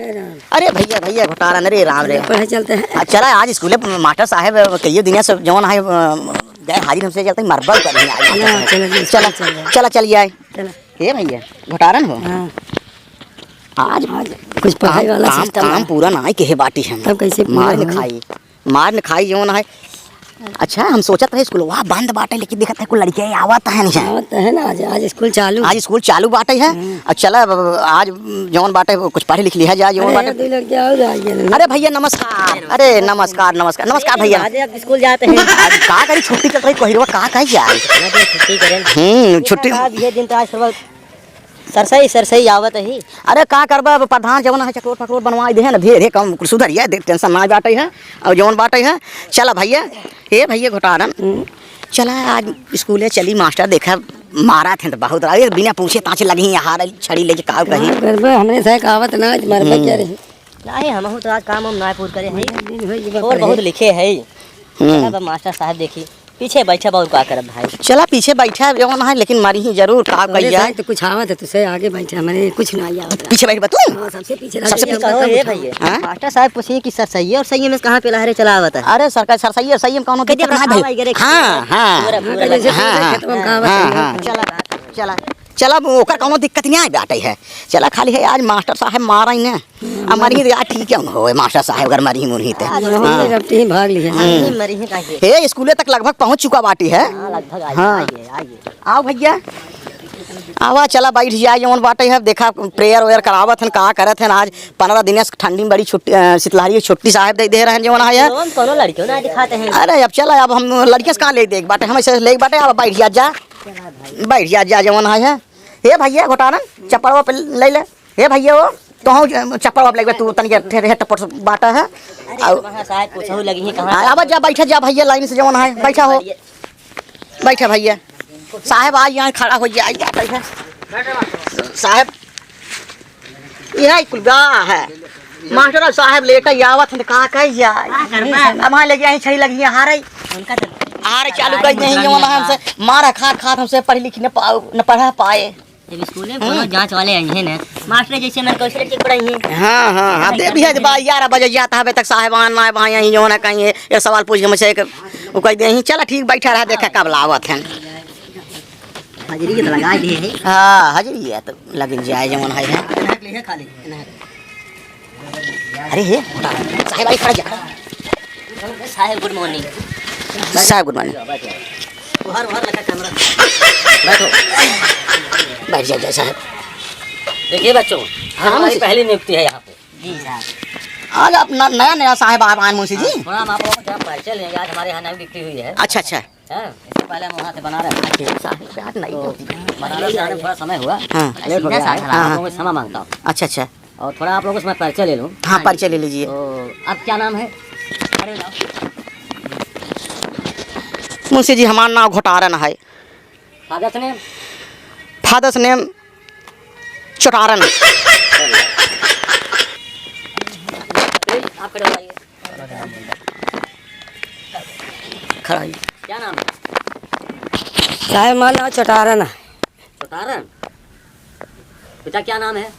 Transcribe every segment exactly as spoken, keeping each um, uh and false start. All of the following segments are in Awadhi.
अरे भइया, भइया, घोटारन, अरे राम रे। पढ़े चलते हैं। आ, चला, आज स्कूले मास्टर साहब कइयो दिना से जौन है, अ, गैर हाजिर हमसे, चलते मरबल कर रही हैं आज। चला, चला, चला, चला, चला। चला, चला, चल जाए। चला। ए भइया, घोटारन हो? हाँ। आज आज कुछ पढ़ाई काम, वाला काम, सिस्टम काम है। पूरा नाहीं केहे बाटी हम। तब कैसे पूरा मार न होई? खाई, मार न खाई जौन है। अच्छा, हम सोचत रहे स्कूलवा बंद बाटे, लेकिन देखत है कुल लड़के आवत हैं नहीं। आवत है ना, आज, आज स्कूल चालू। आज स्कूल चालू बाटे है। हम्म। और चला, अब आज जौन बाटे, कुछ पढ़ लिख लिहा जाए, जौन अरे, बाटे। दो लड़के और आ गए ना। अरे भइया, नमस्कार। अरे, नमस्कार, नमस्कार, नमस्कार भइया। आज अब स्कूल जाते हैं। आज का करी, छुट्टी चल रही, कोहिरवा का कही जाए? छुट्टी करें। हम्म, छुट्टी। अब ये दिन तो आज सरवा सरसई, सरसई आवत ही। अरे का करबा, अब प्रधान जवन है चकरोट फकरोट बनवाई दे है ना, धीरे धीरे काम कुल सुधर जाए, देख tension ना बाटे है। और जवन बाटे है, चला भइया, ए भइया घोटारन, हम्म। चला आज स्कूले चली, मास्टर देखा मारा थे तो बहुत रहा, बिना पूछे ताछे लगी यहाँ हार छड़ी लेके का कही। हाँ, करबा, हमरे से कहावत ना, मरबा हम्म। क्या रही? नाहीं, हमहू तो आज काम वाम ना पूर करे हई। दिन होई, ये बात और है। बहुत लिखे हई। हम्म। चला, अब मास्टर साहब देखी, पीछे बैठा बा, और का करब भाई? चला, पीछे बैठा जौन है, लेकिन मरिही जरूर, का तोरे कहिया? साथ तो कुछ आवत है, तुझसे आगे बैठा, मने कुछ ना आवत है। पीछे बैठ बा तू? हाँ, सबसे पीछे सबसे रह पीछे। गया, कहो, ए कुछ भैया, हाँ? मास्टर साहब पूछी कि सरसैया और सैया में से कहाँ पे लहरे चलावत है? अरे सरकार, सरसैया और सैया में कौनो कह दिया दिक्कत ना बस भाई। आवा, इधर हाँ, हाँ। पूरा, हाँ, पूरा। हाँ, जैसे हाँ, पूछे हाँ। खेतवा में कहाँ हाँ, बा? हाँ। चला, चला। चला, ओकर कौनो दिक्कत नहीं आए बाटे है। चला, खाली है आज मास्टर साहब मारा ही ना। अब मरी तो यार ठीक है, हो मास्टर साहब अगर मरी मुरही ते। आज हाँ। मरी, अब तीन भाग लिया। हम्म। मरी ही काहे? हे, स्कूले तक लगभग पहुँच चुका बाटी है। हाँ, लगभग आइए, हाँ। आइए, आइए। आओ भैया, आवा चला बैठ जाए, जौन बाटे है, देखा prayer वेयर करावत हन, का करत हन। आज पन्द्रह दिन से ठंडी में बड़ी छुट्टी, अ, शीतलहरी छुट्टी साहब दे दे रहन जौन है। कौन, कौनो लड़कियों ना दिखाते हैं। अरे अब चला, अब हम लड़कियों से कहाँ ले देख बाटे, हम ऐसे ले बाटे, अब बैठ जा, जा। बैठ जा, जा, जवन है, है। हे भैया, घोटारन, चप्पलवा पे ले ले। हे भैया, हो, तोहूँ ज-, चप्पलवा पे ले ले, तू तनिक ठे-, ठे-, टप्पर से बाटा है। अरे, आउ। वहाँ साहब कुछ हो लगी है, कहाँ हाँ, अब जा, बैठा जा भैया, लाइन से जवन है, बैठा हो। बैठा भैया। साहब, आ यहाँ खड़ा हो जाए, आ, बैठा। साहब, यह कुल बा है। मास्टर साहब लेट ही आवत हैं, तो का कही जाए? का करबा? अब वहाँ लगे आई छड़ी लगी है, हारे। उनका तो हारे चालू कर दे, ये वाला हमसे मारा खात खात हमसे पढ़ लिख न पाओ, न पढ़ा पाए। जब स्कूल में हम्म। कोनो जांच वाले आई हैं ना, मास्टर जैसे मन कौशल के पढ़ाई हैं। हाँ, हाँ, हाँ, दे भी है, बा, ग्यारह बजे जाता है, अबे तक साहब आन ना आए, वहाँ यहीं जो ना कहीं एक सवाल पूछ के मुझसे एक, वो कह दे, "चला ठीक, बैठा रहा, देखा कब लावत हैं।" हाजिरी के तो लगा ही दिए है। हाँ, हाजिरी है तो लग जाए, जवन है, है। अरे हे, साहेब आई खड़ा जा। साहेब, good morning। साहेब, good morning। उहर, उहर लगा कैमरा। बैठो। बैठ जाओ, जाओ साहेब। देखिए बच्चों, हाँ, हमारी मुझे पहली नियुक्ति है यहाँ पे। जी साहब। आज आप न-, नया, नया साहेब आप आए मुंशी जी। हाँ, थोड़ा हम आप लोगों को थोड़ा परिचय लेंगे। आज हमारे यहाँ नई नियुक्ति हुई है। अच्छा, अच्छा। हाँ, इससे पहले हम वहाँ से बनारस। अच्छा, साहब, यार, नहीं तो होती। बनारस से आने में थोड़ा समय हुआ। हाँ। लेट हो गया है। हाँ, हाँ। आप लोगों से क्षमा मांगता हूँ। अच्छा, अच्छा। और थोड़ा आप लोगों से मैं परिचय ले लूँ। हाँ, हाँ जी। परिचय ले लीजिए। तो आप क्या नाम है? अरे, बताओ। मुंशी जी, हमार नाम घोटारन है। Father's name? Father's name चोटारन। आप खड़े हो जाइए। खड़ा ही। क्या नाम है? साहेब, हमार नाम चोटारन है। चोटारन? पिता क्या नाम है?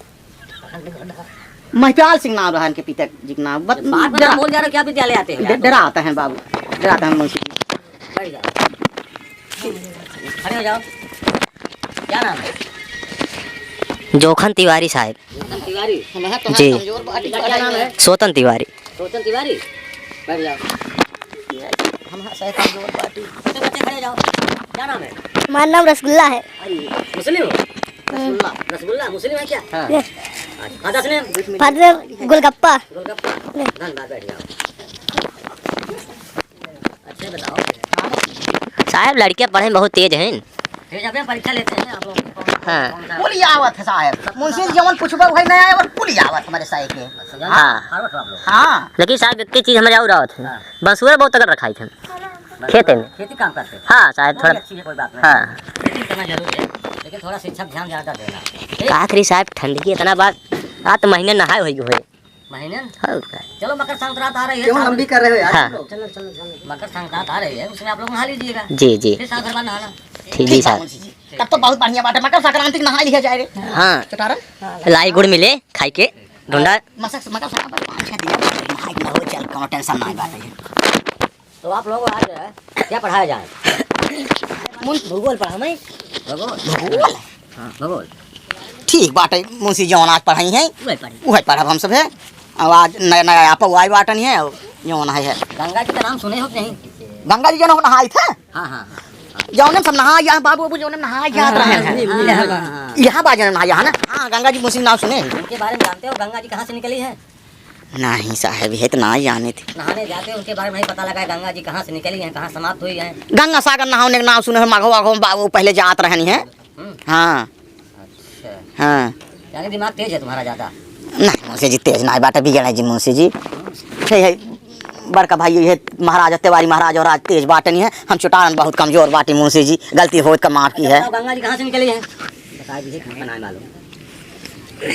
महिपाल सिंह नाम रहा इनके पिता जी का नाम। बत-, बार बार जरा बोल जा रहे हो, क्या विद्यालय आते हैं डे-, यार? डराते हैं बाबू, डराते हैं मुंशी जी। बैठ जाओ। खड़े हो जाओ। क्या नाम है? जोखन तिवारी साहेब। जोखन तिवारी? हम हैं तो जी। कमजोर बाटी। क्या नाम है? सोतन तिवारी। सोतन तिवारी? बैठ जाओ। हम हैं शायद कमजोर बाटी। छोटे बच्चे खड़े हो जाओ। क्या नाम है? हमारा नाम रसगुल्ला है। अरे, मुस्लिम हो? हम्म। रसगुल्ला, रसगुल्ला मुस्लिम है क्या? हाँ। ये। अच्छा, father's name? Father's name golgappa. गोलगप्पा? ये। धन्यवाद, बैठ जाओ। अच्छा बताओ। साहेब, लड़के पढ़े में बहुत तेज हैं। तेज, अबे परीक्षा लेते हैं आप लोग। हाँ। कुल आवत है साहेब। मुंशी जी जवन पूछबा वही नहीं आए और कुल आवत हमारे साहेब के। हाँ। हाँ। हाँ। लेकिन साहेब, एक चीज हमारे और आवत है। हाँ। बसुआ बहुत तगड़ रखाई थे। खेते में। खेती काम करते हैं। हाँ, साहेब, वो भी थोड़ा। अच्छी है, कोई बात नहीं। हाँ। खेती करना जरूरी है, लेकिन थोड़ा शिक्षा पे ध्यान ज्यादा देना। ठीक? का करी साहेब, ठंड की इतना बात, आ तो महीने नहाए होई होए। महीने? हाँ, और का। चलो, मकर संक्रांत आ रही है, क्यों सावन लंबी कर रहे हो यार हाँ। तुम लोग? चलो, चलो, चलो। मकर संक्रांत आ रही है, उसमें आप लोग नहा लीजिएगा। जी, जी। फिर साल भर बाद नहाना। ठीक, जी साहब। तब तो बहुत बढ़िया बात है, मकर संक्रांति के नहा लिया जाए रे। हाँ। चोटारन? लाई गुड़ मिले खाई के। ढूंढा। मसक से मगर साहब, पाँच छह दिन में हाइट ना हो, चल, कौनो टेंशन ना बात है। तो आप लोग आज क्या पढ़ाया जाए? मुन- भूगोल पढ़ा मैं। भूगोल? भूगोल? हाँ, भूगोल। ठीक बात है, मुंशी जौन आज पढ़ाई है, वही पढ़ी। वही पढ़ब हम सब है। अब आज नया, नया आप आई बाटन है, जौन है, है। गंगा जी का नाम सुने हो कि नहीं? गंगा जी जौन नहाई थे? हाँ, हाँ, हाँ। जौने सब नहा यहाँ बाबू, बाबू जौने नहा यहाँ हाँ, रहे हाँ, हैं। हाँ, हाँ, हाँ। यहाँ बाजन नहा यहाँ ना। हाँ, गंगा जी मुंशी नाम सुने हैं। उनके बारे में जानते हो, गंगा जी कहाँ से निकली है? नहीं साहब, ये तो ना जाने थे। नहाने जाते हो, उनके बारे में नहीं पता लगा है, गंगा जी कहाँ से निकली हैं, कहाँ समाप्त हुई हैं? गंगा सागर नहाने का नाम सुने हो, माघो वाघो बाबू पहले जात रहनी है। हम्म। हाँ। अच्छा। हाँ। यानी दिमाग तेज है तुम्हारा ज़्यादा? नहीं, मुंशी जी, तेज ना बाटे, बिगड़े जी, मुंशी जी। हम्म। हे, हे, बड़का भाई, ये महाराज, तिवारी महाराज और आज तेज बाटे नहीं है, हम चुटारन बहुत कमजोर बाटी, मुंशी जी, गलती होत का माफ की है। बताओ, गंगा जी कहाँ से निकली हैं? बता दीजिए, हमको ना मालूम।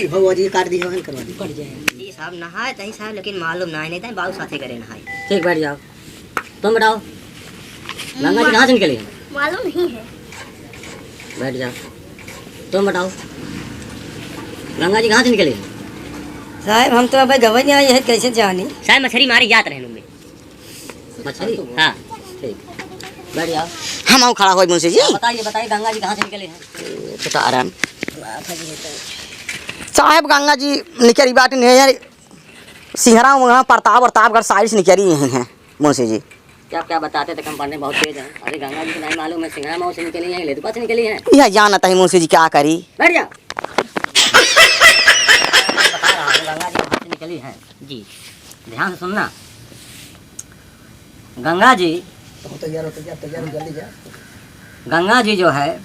भौजी काट दी हो, करवा दी। जी साहब, नहाए तही साहब, लेकिन मालूम ना है, नहीं तो बाबू साथे करे नहाए। ठीक, बैठ जाओ। तुम बताओ, गंगा जी कहाँ से निकली है? मालूम नहीं है। बैठ जाओ। तुम बताओ, गंगा जी कहाँ से निकली है? साहब, हम तो अबे गवे नहीं आए हैं, कैसे जानी? साहब, मछली मारे जात रहे होंगे। मछली? हाँ। ठीक। बैठ जाओ। हम आओ खड़ा होई मुंशी जी। हाँ, बताइए, बताइए, गंगा जी कहाँ से निकली हैं? ये तो आराम। साहब, गंगा जी निकली बाटी नहीं है, सिंहरा वहाँ प्रताप, प्रतापगढ़ side से निकली हैं, मुंशी जी। क्या, क्या बताते थे, हम पढ़ने बहुत तेज हैं। अरे, गंगा जी को नहीं मालूम है, सिंघड़ा मऊ से निकली हैं, लेदुका से निकली हैं। यह जानत है मुंशी जी, क्या करी? बैठ जा। बता रहा हूँ, गंगा जी कहाँ से निकली हैं। जी। ध्यान से सुनना। गंगा जी, तो तैयार हो, तैयार, तैयार हो, जल्दी जा। गंगा जी जो है,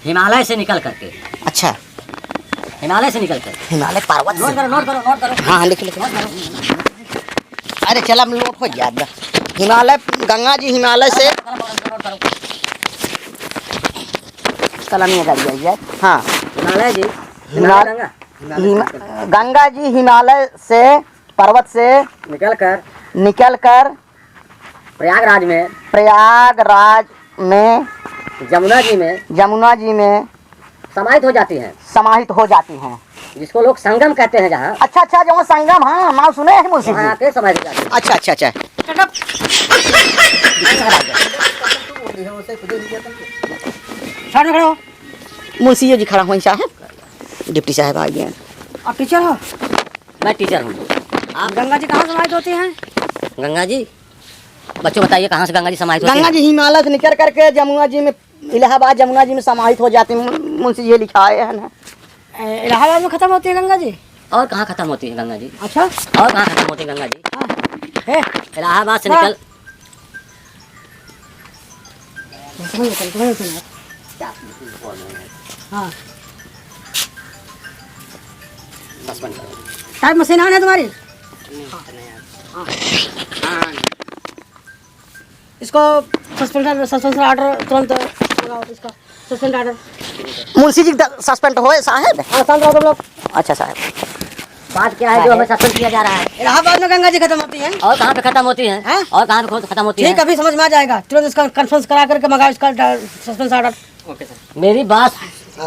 हिमालय से निकल करके। अच्छा। हिमालय से निकल कर। हिमालय पर्वत से। Note करो, note करो, note करो। हाँ, हाँ, लिख, लिख। Note करो। अरे, चल, अब note हो गया। हिमालय, गंगा जी हिमालय से। Note करो, note करो। कलम ये कर दिया, ये। हाँ। हिमालय जी, हिमाल-, हिमालय गंगा। हिमा-, गंगा जी हिमालय से, पर्वत से निकल कर। निकल कर। प्रयागराज में। प्रयागराज में। जमुना जी में। जमुना जी में। समाहित हो जाती हैं। समाहित हो जाती हैं। जिसको लोग संगम कहते हैं जहाँ। अच्छा, अच्छा, जो संगम, हाँ, नाम सुने हैं मुंशी जी। वहाँ आके समाहित हो जाती हैं। अच्छा, अच्छा, अच्छा। Side में खड़े हो। मुंशी जी खड़ा हुए साहब, deputy साहब आ गए। आप teacher हो? मैं teacher हूँ। आप? गंगा जी कहाँ समाहित होती हैं? गंगा जी? बच्चों, बताइए, कहाँ से गंगा जी समाहित होती हैं? गंगा जी हिमालय से निकल करके जमुना जी में, इलाहाबाद जमुना जी में समाहित हो जाती हैं। मुं-, मुंशी जी लिखाए हैं ना। ए, इलाहाबाद में खत्म होती है गंगा जी? और कहाँ खत्म होती है गंगा जी? अच्छा। और कहाँ खत्म होती है गंगा जी? हाँ। हे। इलाहाबाद से हाँ। निकल। हाँ। Suspend करो। Type machine on है तुम्हारी? हाँ। हाँ। इसको suspension, suspension order तुरंत लगाओ इसका, suspension order। मुंशी जी द-, suspend होए साहब? हाँ, शांत रहो तुम लोग। अच्छा साहब। बात क्या है जो बात हमें है। Suspend किया जा रहा है? इलाहाबाद में गंगा जी खत्म होती हैं। और कहाँ पे खत्म होती हैं? हैं? और कहाँ पे खो-, खत्म होती ठीक, हैं? अभी समझ में आ जाएगा, तुरंत इसका conference करा करके मंगाओ इसका ड-, suspension order। OK sir। मेरी बात,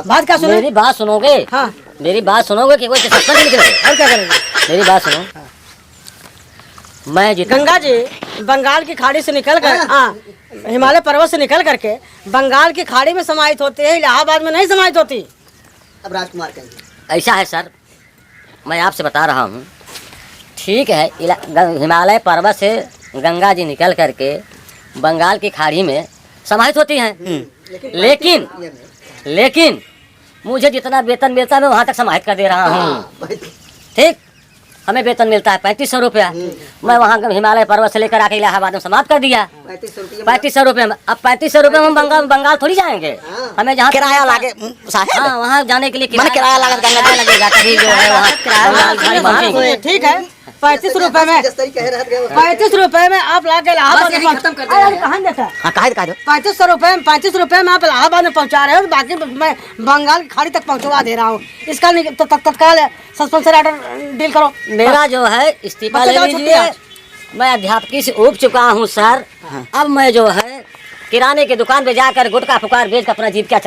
बात क्या सुनो? मेरी बात सुनोगे? हाँ। मेरी बात सुनोगे कि कोई suspend नहीं करोगे? और क्या करेंगे? मेरी बात सुनो। हाँ। मैं जित- गंगा जी बंगाल की खाड़ी से निकल कर, हाँ। हाँ, हिमालय पर्वत से निकल करके बंगाल की खाड़ी में समाहित होती है, इलाहाबाद में नहीं समाहित होती। अब राजकुमार कहेंगे। ऐसा है sir, मैं आपसे बता रहा हूँ, ठीक है, इला-, ग-, हिमालय पर्वत से गंगा जी निकल करके बंगाल की खाड़ी में समाहित होती हैं। हम्म। लेकिन, लेकिन मुझे जितना वेतन मिलता है, मैं वहाँ तक समाहित कर दे रहा हूँ। हाँ, भाई। ठीक? हमें वेतन मिलता है पैंतीस सौ रुपया। हम्म। मैं वहाँ हिमालय पर्वत से लेकर आके इलाहाबाद में समाप्त कर दिया। पैंतीस सौ रुपया में। पैंतीस सौ रुपया में। अब पैंतीस सौ रुपया में हम बंगाल, बंगाल थोड़ी जाएंगे। हाँ। हमें जहाँ किराया लागे, साहब? हाँ, वहाँ जाने के लिए माने किराया किराया लागत गंगा जी। लगेगा, तभी जो है वहाँ किराया बंगाल लागत। गाड़ी पहुँचेंगे। ठीक है, पैंतीस रुपये में, जस तरी कहे रहत गए। पैंतीस रुपये में आप लाके इलाहाबाद बस यही में खत्म कर देना अरे, है। कहाँ देता है? हाँ, कहाँ, कहाँ दो? पैंतीस सौ रुपये में, पैंतीस रुपये में आप इलाहाबाद में पहुँचा रहे हो, बाकी मैं बंगाल की खाड़ी तक पहुँचवा दे रहा हूँ। इसका नहीं, तो तत-, तत्काल suspension order deal करो। मेरा जो है इस्तीफा बच्चे ले जाओ छुट्टी लीजिए। आज। मैं अध्यापकी से ऊब चुका हूँ sir। हाँ। अब मैं जो है किराने की दुकान पे जाकर गुटखा फुकार बेच कर अपना जीविका